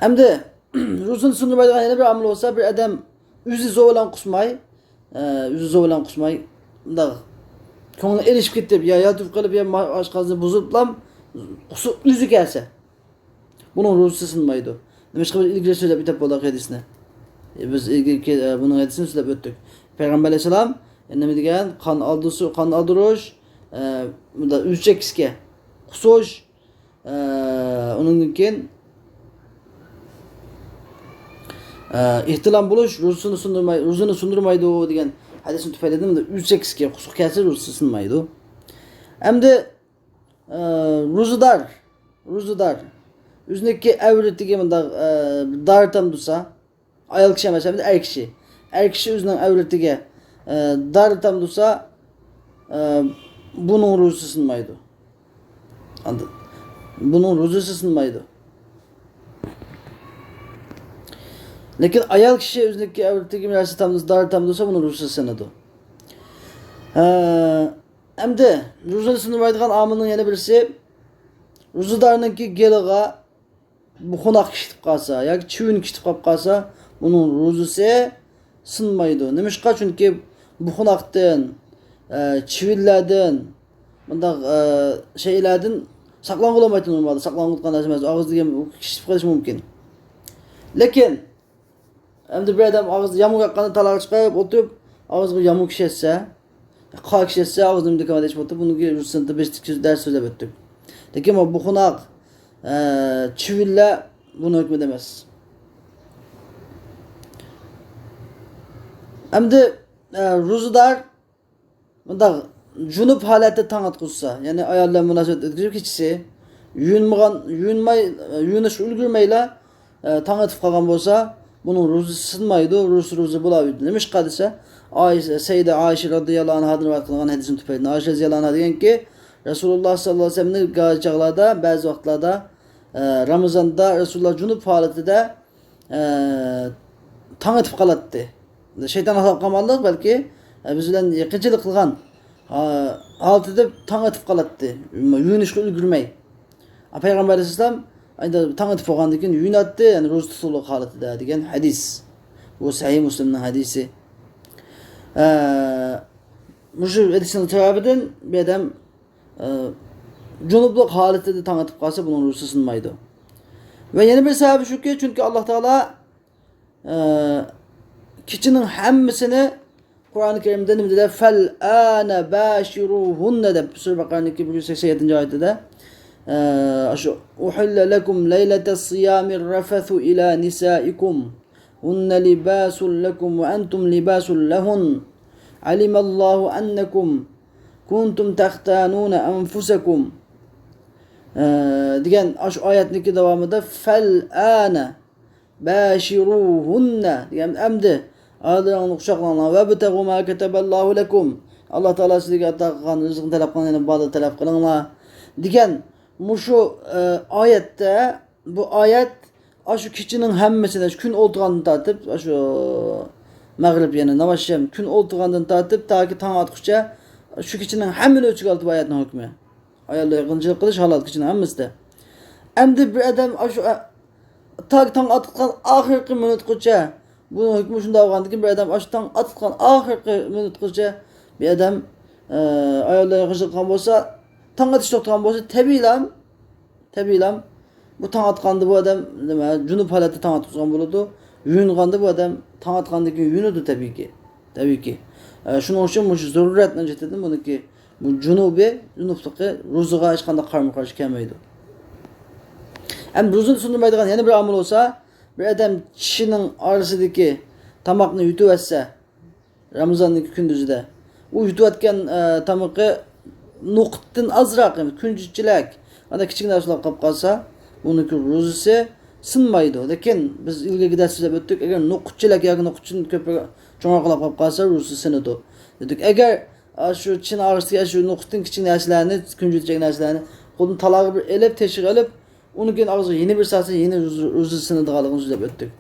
ئەمدى روزىنى سۇندۇرمايدىغان يەنە بىر ئامىل بولسا، بىر ئادەم ئۆزى زور بىلەن قۇسماي، ئە، ئۆزى زور بىلەن قۇسماي، مۇنداق كۆڭلى ئېلىشىپ كېتىپ، يا ياتۇپ قېلىپ، يا ما-، ئاشقازىنى بۇزۇلۇپلا قۇسۇپ ئۆزى كەلسە، بۇنىڭ روزىسى سۇنمايدۇ. نېمىشقا بىز ئىلگىرى سۆزلەپ ئۆتۈپ بولدۇق ھەدىسنى؟ ئە، بىز ئىلگىرى، ئە، بۇنىڭ ھەدىسىنى سۆزلەپ ئۆتتۇك. پەيغەمبەر ئەلەيھىسسالام، ئە، نېمە دېگەن؟ قان ئالدۇرۇش، قان ئالدۇرۇش، ئە، مۇنداق ئۆزى چەككىسىكەن، قۇسۇش، ئە، ئۇنىڭدىن كېيىن، ئە، ئېھتىلام بولۇش روزىسىنى سۇندۇرماي-، روزىنى سۇندۇرمايدۇ دېگەن ھەدىسنىڭ تۈپەيلىدىن ئۆزى چەككىسىكەن، قۇسۇق كەلسە روزىسى سۇنمايدۇ. ئەمدى، ئە، روزىدار، روزىدار ئۆزىنىڭكى ئەۋرىتىگە مۇنداق، ئە، دارى تام تۇرسا، ئايال كىشى ئەمەس، ئەمدى ئەر كىشى. ئەر كىشى ئۆزىنىڭ ئەۋرىتىگە، ئە، دارى تامدۇرسا، ئە، بۇنىڭ روزىسى سىنمايدۇ. ئاندىن بۇنىڭ روزىسى سىنمايدۇ. لېكىن ئايال كىشى ئۆزىنىڭكى ئەۋرىتىگە بىر نەرسە تامدۇرسا، دارى تامدۇرسا، بۇنىڭ روزىسى سىنىدۇ. ئە، ئەمدى روزىنى سىندۇرمايدىغان ئامىلنىڭ يەنە بىرسى، روزىدارنىڭكى گېلىغا بۇخۇناق كىشىتىپ قالسا ياكى چىۋىن كىشىتىپ قاپ قالسا، بۇنىڭ روزىسى سىنمايدۇ. نېمىشقا؟ چۈنكى بۇخۇناقتىن، ئە، چىۋىنلەردىن، بۇنداق، ئە، شەيئىلەردىن ساقلانغىلى بولمايدۇ نورمالدا. ساقلانغىلى نەرسە ئەمەس. ئاغزىدىكى كىشىتىپ قېلىشى مۇمكىن. لېكىن ئەمدى بىر ئادەم ئاغزىدا يامغۇر ياغقاندا تالاغا چىقىپ ئولتۇرۇپ، ئاغزىغا يامغۇر كىشەتسە، قار كىشەتسە، ئاغزىنى دىكاما ئېچىپ ئولتۇرۇپ، بۇنىڭكى روزىسىنى بىز دەرس سۆزلەپ ئۆتتۇق. لېكىن بۇ بۇخۇناق، ئە، چىۋىنلەر بۇنىڭ ھۆكمىدە ئەمەس. ئەمدى، ئە، روزىدار مۇنداق جۇنۇپ ھالەتتە تاڭ ئاتقۇزسا، يەنى ئايال بىلەن مۇناسىۋەت ئۆتكۈزۈپ كېچىسى، يۇيۇنمىغان، يۇيۇنماي، يۇيۇنۇشقا ئۈلگۈرمەيلا، ئە، تاڭ ئېتىپ قالغان بولسا، بۇنىڭ روزىسى سىنمايدۇ، روزىسى روزا بولاۋېرىدۇ. نېمىشقا دېسە، ئايشە، سەيدە ئائىشە رازىياللاھۇ ئانھادىن رىۋايەت قىلىنغان ھەدىسنى تۈپەيلىدىن. ئائىشە رازىياللاھۇ ئانھا دېگەنكى، رەسۇلۇللاھ ساللاللاھۇ ئەلەيھى ۋەسەللەمنى گاھى چاغلاردا، بەزى ۋاقىتلاردا، ئە، رامىزاندا رەسۇلۇللاھ جۇنۇپ ھالىتىدە ئە، تاڭ ئېتىپ قالاتتى. شەيتان ئازاب قىلمايدىغان، بەلكى، ئە، بىز بىلەن يېقىنچىلىق قىلغان، ئا، ھالىتىدە تاڭ ئېتىپ قالاتتى. يۇيۇنۇشقا ئۈلگۈرمەي. ئا، پەيغەمبەر ئەلەيھىسسالام ئەمدى تاڭ ئېتىپ بولغاندىن كېيىن يۇيۇناتتى، يەنى روزا تۇتۇلۇق ھالىتىدە دېگەن ھەدىس. بۇ سەھىھ مۇسلىمنىڭ ھەدىسى. ئە، مۇشۇ ھەدىسنىڭ سەۋەبىدىن بىر ئادەم ئە، جۇنۇپلۇق ھالىتىدە تاڭ ئېتىپ قالسا، بۇنىڭ روزىسى سىنمايدۇ. ۋە يەنە بىر سەۋەبى شۇكى، چۈنكى ئاللاھ تائالا، ئە، كېچىنىڭ ھەممىسىنى قۇرئان كەرىمدە نېمە دېدى؟ فەلئانە باشىرۇھۇننە دەپ، سۈرە بەقەرەنىڭكى بىر يۈز سەكسەن يەتتىنچى ئايىتىدە، ئە، شۇ، ئۇھىللە لەكۇم لەيلەتەس سىيامىر رەفەسۇ ئىلا نىسائىكۇم. ھۇننە لىباسۇن لەكۇم ۋە ئەنتۇم لىباسۇن لەھۇن. ئەلىمەللاھۇ ئەننەكۇم كۇنتۇم تەختانۇنە ئەنفۇسەكۇم، ئە، دېگەن ئاشۇ ئايەتنىڭكى داۋامىدا فەلئانە باشىرۇھۇننە دېگەن ئەمدى ئاياللىرىڭلارنى قۇچاقلاڭلار. ۋەبتەغۇ ما كەتەبەللاھۇ لەكۇم. ئاللاھ تائالا سىزگە ئاتا قىلغان رىزقىنى تەلەپ قىلىڭ، يەنى بالىنى تەلەپ قىلىڭلار دېگەن مۇشۇ، ئە، ئايەتتە بۇ ئايەت ئاشۇ كېچىنىڭ ھەممىسىنى، شۇ كۈن ئولتۇرغاندىن تارتىپ، ئاشۇ مەغرىب، يەنى ناماز شەم، كۈن ئولتۇرغاندىن تارتىپ تاكى تاڭ ئاتقۇچە شۇ كېچىنىڭ ھەممىنى ئۆز ئىچىگە ئالىدۇ بۇ ئايەتنىڭ ھۆكمى. ئاياللار يېقىنچىلىق قىلىش ھالال كېچىنىڭ ھەممىسىدە. ئەمدى بىر ئادەم ئاشۇ، ئە، تاكى تاڭ ئاتقان ئاخىرقى مىنۇتقىچە، بۇنىڭ ھۆكمى شۇنداق بولغاندىكىن، بىر ئادەم ئاشۇ تاڭ ئاتقان ئاخىرقى مىنۇتقىچە بىر ئادەم، ئە، ئاياللار يېقىنچىلىق قىلغان بولسا، تاڭ ئېتىش توختىغان بولسا، تەبىئىيلا تەبىئىيلا، بۇ تاڭ ئاتقاندا بۇ ئادەم نېمە، جۇنۇپ ھالەتتە تاڭ ئاتقۇزغان بولىدۇ. يۇيۇنغاندا بۇ ئادەم تاڭ ئاتقاندىن كېيىن يۇيۇنىدۇ تەبىئىيكى. تەبىئىيكى. ئە، شۇنىڭ ئۈچۈن مۇشۇ زۆرۈرەتنىڭ جەھىتىدىن بۇنىڭكى، بۇ جۇنۇبى، جۇنۇپلۇقى روزىغا ھېچقانداق قارىمۇ قارشى كەلمەيدۇ. ئەمدى روزىنى سۇندۇرمايدىغان يەنە بىر ئامىل بولسا، بىر ئادەم چىشىنىڭ ئارىسىدىكى تاماقنى يۇتۇۋەتسە، رامىزاننىڭ كۈندۈزىدە ئۇ يۇتۇۋەتكەن، ئە، تامىقى نوقۇتتىن ئازراق، يەنى كۈنجۈتچىلەك، ئانداق كىچىك نەرسىلەر قاپ قالسا، بۇنىڭكى روزىسى سىنمايدۇ. لېكىن بىز ئىلگىرىكى دەرستە سۆزلەپ ئۆتتۇق، ئەگەر نوقۇتچىلەك ياكى نوقۇتتىن كۆپ چوڭراق قاپ قالسا، روزىسى سىنىدۇ دېدۇق. ئەگەر، ئا، شۇ چىشىنىڭ ئارىسىدىكى شۇ نوقۇتتىن كىچىك نەرسىلەرنى، كۈنجۈتچەك نەرسىلەرنى قولىدىن تالاغا بىر ئېلىپ، تېشىغا ئېلىپ، ئۇنىڭ كېيىن ئاغزىغا يەنە بىر سالسا، يەنە روزا، روزا سىنىدىغانلىقىنى سۆزلەپ ئۆتتۇق.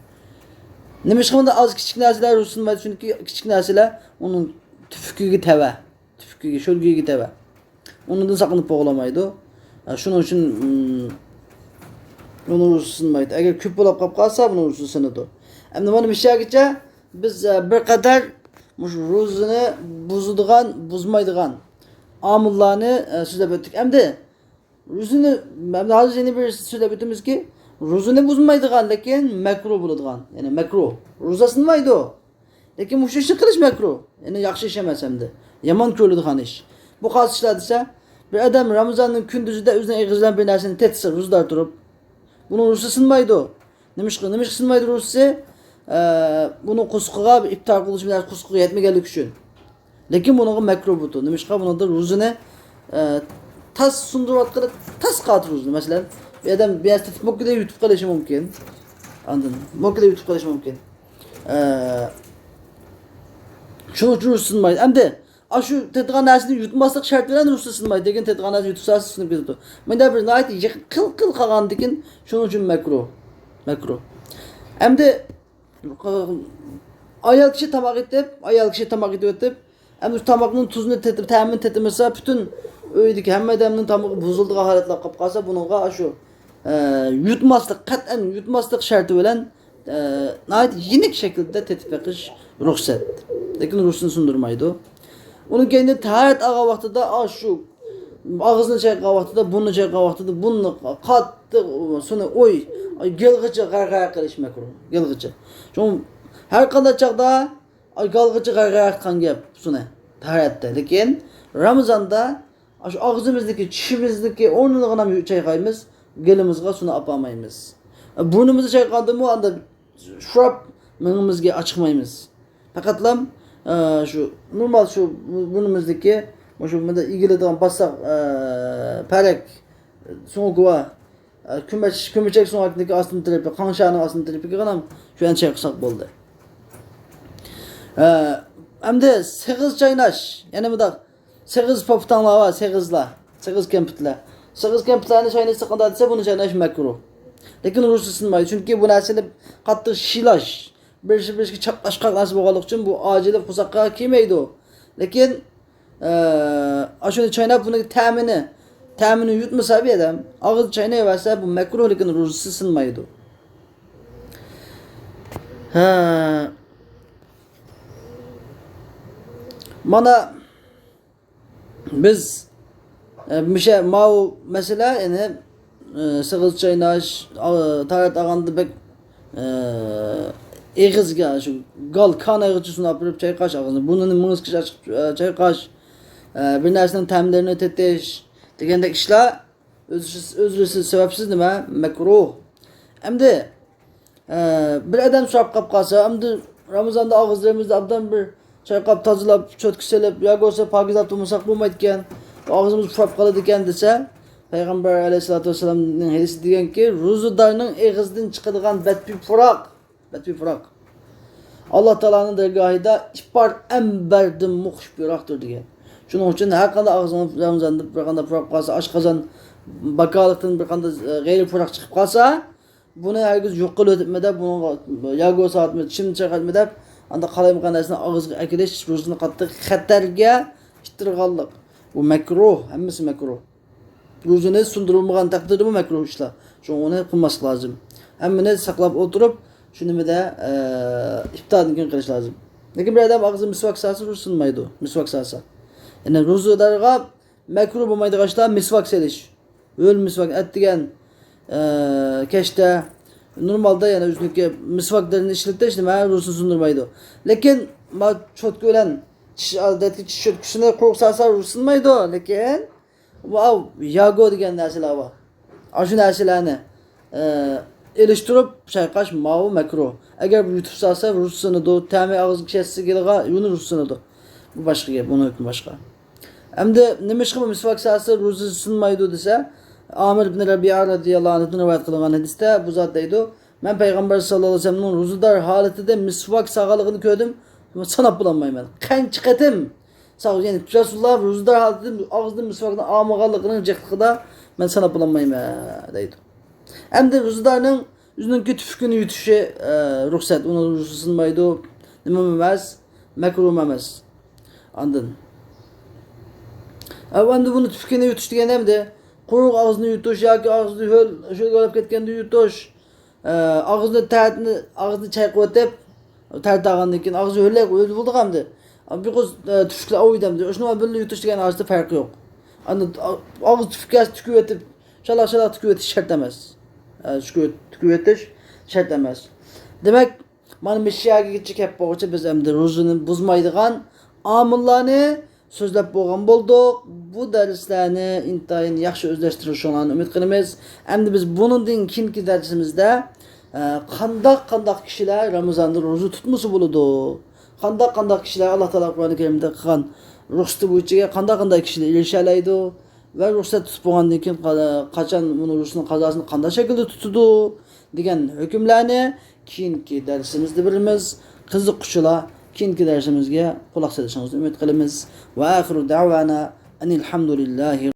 نېمىشقا بۇنداق ئاز كىچىك نەرسىلەر روزا سىنمايدۇ؟ چۈنكى كىچىك نەرسىلەر ئۇنىڭ تۈپكىگە تەۋە، تۈپكىگە، شۆلگىيىگە تەۋە. ئۇنىڭدىن ساقلىنىپ بولغىلىمايدۇ. ئە، شۇنىڭ ئۈچۈن، ئىم، ئۇنىڭ روزىسى سىنمايدۇ. ئەگەر كۆپ بولاپ قاپ قالسا، بۇنىڭ روزىسى سىنىدۇ. ئەمدى مانا مۇشۇ يەرگىچە بىز، ئە، بىر قەدەر مۇشۇ روزىنى بۇزىدىغان، بۇزمايدىغان ئامىللارنى، ئە، سۆزلەپ ئۆتتۇق. ئەمدى روزىنى، مەن ھازىر يەنە بىر سۆزلەپ ئۆتىمىزكى، روزىنى بۇزمايدىغان، لېكىن مەكرۇ بولىدىغان، يەنى مەكرۇ. روزا سىنمايدۇ. لېكىن مۇشۇ ئىشنى قىلىش مەكرۇ. يەنى ياخشى ئىش ئەمەس ھەمدە. يامان كۆرۈلىدىغان ئىش. بۇ قايسى ئىشلار دېسە، بىر ئادەم رامىزاننىڭ كۈندۈزىدە ئۆزىنىڭ ئېغىزى بىلەن بىر نەرسىنى تېتىسا، روزىدار تۇرۇپ، بۇنىڭ روزىسى سىنمايدۇ. نېمىشقا، نېمىشقا سىنمايدۇ روزىسى؟ ئە، بۇنىڭ قورسىقىغا بىر ئىپتار قىلغۇچ بىر نەرسە قورسىقىغا يەتمىگەنلىكى ئۈچۈن. لېكىن بۇنىڭغا مەكرۇ بۇ. نېمىشقا؟ بۇنىڭدا روزىنى، ئە، تاس سۇندۇرۇۋاتقىلى تاس قاتى روزىنى. مەسىلەن، بىر ئادەم بىر نەرسە تېتىپ موكىدە يۇتۇپ قېلىشى مۇمكىن. ئاندىن موكىدە يۇتۇپ قېلىشى مۇمكىن. ئە، شۇنىڭ ئۈچۈن روزا سىنمايدۇ. ئەمدى ئاشۇ تېتىغان نەرسىنى يۇتماسلىق شەرتى بىلەن روزا سىنمايدۇ. لېكىن تېتىغان نەرسىنى يۇتۇپ سالسا سىنىپ كېتىدۇ. مۇنداق بىر ناھايىتى يېقىن قىل قىل قالغاندىن كېيىن شۇنىڭ ئۈچۈن مەكرۇھ. مەكرۇھ. ئەمدى ئايال كىشى تاماق ئېتىپ، ئايال كىشى تاماق ئېتىۋېتىپ، ئەمدى شۇ تاماقنىڭ تۇزىنى تېتىپ، تەمىنى تېتىمىسا، پۈتۈن ئۆيدىكى ھەممە ئادەمنىڭ تامىقى بۇزۇلىدىغان ھالەتلەر قېلىپ قالسا، بۇنىڭغا شۇ، ئە، يۇتماسلىق، قەتئىيەن يۇتماسلىق شەرتى بىلەن، ئە، ناھايىتى يېنىك شەكىلدە تېتىپ بېقىش رۇخسەت. لېكىن روزىنى سۇندۇرمايدۇ. ئۇنىڭ كەينىدە تاھارەت ئالغان ۋاقتىدا، ئا، شۇ ئاغزىنى چايقىغان ۋاقتىدا، بۇرنىنى چايقىغان ۋاقتىدا بۇرنىنى قاتتىق سۇنى ئوي، گېلىغىچە غەرغەرە قىلىش مەكرۇھ. گېلىغىچە. چۈنكى ھەر قانداق چاغدا ئاي، گالغىچە غەرغەرە قىلغان گەپ سۇنى تاھارەتتە. لېكىن رامىزاندا ئاشۇ ئاغزىمىزدىكى، چىشىمىزدىكى ئورنىنىغىنا چايقايمىز، گېلىمىزغا سۇنى ئاپارمايمىز. بۇرنىمىزدا چايقىغاندىمۇ ئاندا شۇراپ مېڭىمىزگە ئاچىقمايمىز. پەقەتلا، ئە، شۇ نورمال شۇ بۇرنىمىزدىكى مۇشۇ مۇنداق ئېگىلىدىغان باسساق، ئە، پەرەك، سۆڭىكى بار، ئە، كۆمەچ-، كۆمىچەك سۆڭەكنىڭكى ئاستىن تەرىپى، قاڭشارنىڭ ئاستىن تەرىپىگە غىنام شۇ يەنى چايقىساق بولدى. ئە، ئەمدى سېغىز چايناش، يەنە مۇنداق سېغىز پوپىتاڭلار بار، سېغىزلار، سېغىز كەمپۈتلەر. سېغىز كەمپۈتلەرنى چاينىسا قانداق دېسە، بۇنى چايناش مەكرۇھ. لېكىن روزا سىنمايدۇ، چۈنكى بۇ نەرسىنى قاتتىق شىلاش، بىرسى بىرسىگە چاپلاشقاق نەرسە بولغانلىقى ئۈچۈن بۇ ئاجىزلىق قورساققا كىرمەيدۇ. لېكىن ئە، ئاشۇنى چايناپ، بۇنىڭ تەمىنى، تەمىنى يۇتمىسا بىر ئادەم، ئاغزىدا چاينايۋەرسە، بۇ مەكرۇھ، لېكىن روزىسى سىنمايدۇ. ھە. مانا بىز، ئە، مۇشۇ ماۋۇ مەسىلە، يەنى ئى، سېغىز چايناش، ئا، تاھارەت ئالغاندا بەك، ئى، ئېغىزگە، شۇ گال، كان ئېغىزچە سۇنى ئاپىرىپ چايقاش ئاغزىنى، بۇرنىنى مېڭىسىگىچە ئاچىق، ئى، چايقاش، ئى، بىر نەرسىنىڭ تەملىرىنى تېتىش دېگەندەك ئىشلار ئۆزلىرى، ئۆزلىرى سەۋەبسىز نېمە؟ مەكرۇھ. ئەمدى، ئى، بىر ئادەم سوراپ قاپ قالسا، ئەمدى رامىزاندا ئاغزىلىرىمىزنى ئابدان بىر چايقاپ، تازىلاپ، چوتكا سېلىپ، ياكى بولمىسا پاكىزلاپ تۇرمىساق بولمايدىكەن، ئاغزىمىز پۇراپ قالىدىكەن دېسە، پەيغەمبەر ئەلەيھىسسالاتۇ ۋەسسالامنىڭ ھەدىسى دېگەنكى، روزىدارنىڭ ئېغىزىدىن چىقىدىغان بەتبۇي پۇراق، بەتبۇي پۇراق ئاللا تائالانىڭ دەرگاھىدا ئىپار ئەمبەردىنمۇ خۇشبۇيراقتۇر دېگەن. شۇنىڭ ئۈچۈن ھەر قانداق ئاغزىڭىز رامىزاندا بىر قانداق پۇراپ قالسا، ئاشقازان باكالىقتىن بىر قانداق، ئە، غەيرىي پۇراق چىقىپ قالسا، بۇنى ھەرگىز يوق قىلىۋېتىپمۇ دەپ، بۇنىڭغا ياگو ساتمۇ، چىشىمنى چايقاتمۇ دەپ، ئانداق قالايمىقان نەرسىنى ئاغزىغا ئەكېلىش روزىنى قاتتىق خەتەرگە ئىتتىرغانلىق. بۇ مەكرۇھ، ھەممىسى مەكرۇھ. روزىنى سۇندۇرۇلمىغان تەقدىردىمۇ مەكرۇھ ئىشلار. شۇڭا ئۇنى قىلماسلىق لازىم. ھەممىنى ساقلاپ ئولتۇرۇپ، شۇ نېمىدە، ئە، ئىپتاردىن كېيىن قىلىش لازىم. لېكىن بىر ئادەم ئاغزىغا مىسۋاك سالسا، روزا سۇنمايدۇ. مىسۋاك سالسا. يەنى روزىدارغا مەكرۇھ بولمايدىغان ئىشلار مىسۋاك سېلىش. ھۆل مىسۋاك ئەتىگەن، ئە، كەچتە. نورمالدا يەنە ئۆزىنىڭكى مىسۋاكلىرىنى ئىشلىتىش نېمە روزىنى سۇندۇرمايدۇ. لېكىن ما چوتكا بىلەن چىش، ئادەتتىكى چىش چوتكىسىنى قۇرۇق سالسا روزا سۇنمايدۇ. لېكىن ماۋۇ ياگو دېگەن نەرسىلەر بار. ئاشۇ نەرسىلەرنى، ئە، ئېلىشتۇرۇپ چايقاش ماۋۇ مەكرۇھ. ئەگەر يۇتۇپ سالسا روزا سۇنىدۇ. تەمى ئاغزىغا كەتسە گېلىغا، يەنە روزا سۇنىدۇ. بۇ باشقا گەپ، بۇنىڭ ھۆكمى باشقا. ئەمدى نېمىشقا بۇ مىسۋاك سالسا روزا سۇنمايدۇ دېسە، ئامىر ئىبن رەبىئە رەزىياللاھۇ ئەنھۇدىن رىۋايەت قىلىنغان ھەدىستە بۇ زات دەيدۇ، مەن پەيغەمبەر ساللاللاھۇ ئەلەيھى ۋەسەللەمنىڭ روزىدار ھالىتىدە مىسۋاك سالغانلىقىنى كۆردۈم، ساناپ بولالمايمەن. قانچە قېتىم سالغان، يەنى رەسۇلۇللا روزىدار ھالىتىدە ئاغزىدىن مىسۋاكنى ئالمىغانلىقىنىڭ جىقلىقىدا مەن ساناپ بولالمايمەن دەيدۇ. ئەمدى روزىدارنىڭ ئۆزىنىڭكى تۈپۈكىنى يۇتۇشى، ئە، رۇخسەت، ئۇنىڭ روزىسى سۇنمايدۇ، نېمە ئەمەس، مەكرۇھ ئەمەس. ئاندىن، ئە، ئەمدى بۇنى تۈپۈكىنى يۇتۇش دېگەن ئەمدى قۇرۇق ئاغزىنى يۇتۇش ياكى ئاغزى ھۆل، شۆلگە بولۇپ كەتكەندە يۇتۇش. ئە، ئاغزىنى تەرەتنى، ئاغزىنى چايقىۋېتىپ، تەرەت ئالغاندىن كېيىن ئاغزى ھۆللەپ ئۆلۈپ بولدى ئەمدى. بىر قىز، ئە، تۈپۈكلەر ئاۋۇيدۇ ئەمدى. شۇنىڭ بىلەن بىللە يۇتۇش دېگەن ئارىسىدا پەرق يوق. ئاندىن ئا-، ئاغزى تۈپۈككە تۈكۈۋېتىپ، شالاق-شالاق تۈكۈۋېتىش شەرت ئەمەس. ئە، تۈكۈۋېت-، تۈكۈۋېتىش شەرت ئەمەس. دېمەك، مانا مۇشۇ يەرگىچە كەپ بولغۇچە بىز ئەمدى روزىنى بۇزمايدىغان ئامىللارنى سۆزلەپ بولغان بولدۇق. بۇ دەرسلەرنى ئىنتايىن ياخشى ئۆزلەشتۈرۈشۈڭلارنى ئۈمىد قىلىمىز. ئەمدى بىز بۇنىڭدىن كېيىنكى دەرسىمىزدە، ئە، قانداق، قانداق كىشىلەر رامىزاندا روزا تۇتمىسا بولىدۇ؟ قانداق، قانداق كىشىلەر ئاللا تائالا قۇرئان كەرىمدە قىلغان رۇخسىتى بويىچە قانداق، قانداق كىشىلەر ئېرىشەلەيدۇ؟ ۋە رۇخسەت تۇتۇپ بولغاندىن كېيىن قا-، قاچان بۇنى رۇخسىتىنىڭ قازاسىنى قانداق شەكىلدە تۇتىدۇ؟ دېگەن ھۆكۈملەرنى كېيىنكى دەرسىمىزدە بىلىمىز. قىزىققۇچىلار كېيىنكى دەرسىمىزگە قۇلاق سېلىشىڭىزنى ئۈمىد قىلىمىز. ۋە ئاخىرۇ دەۋانا ئەنىل ھەمدۇلىللاھى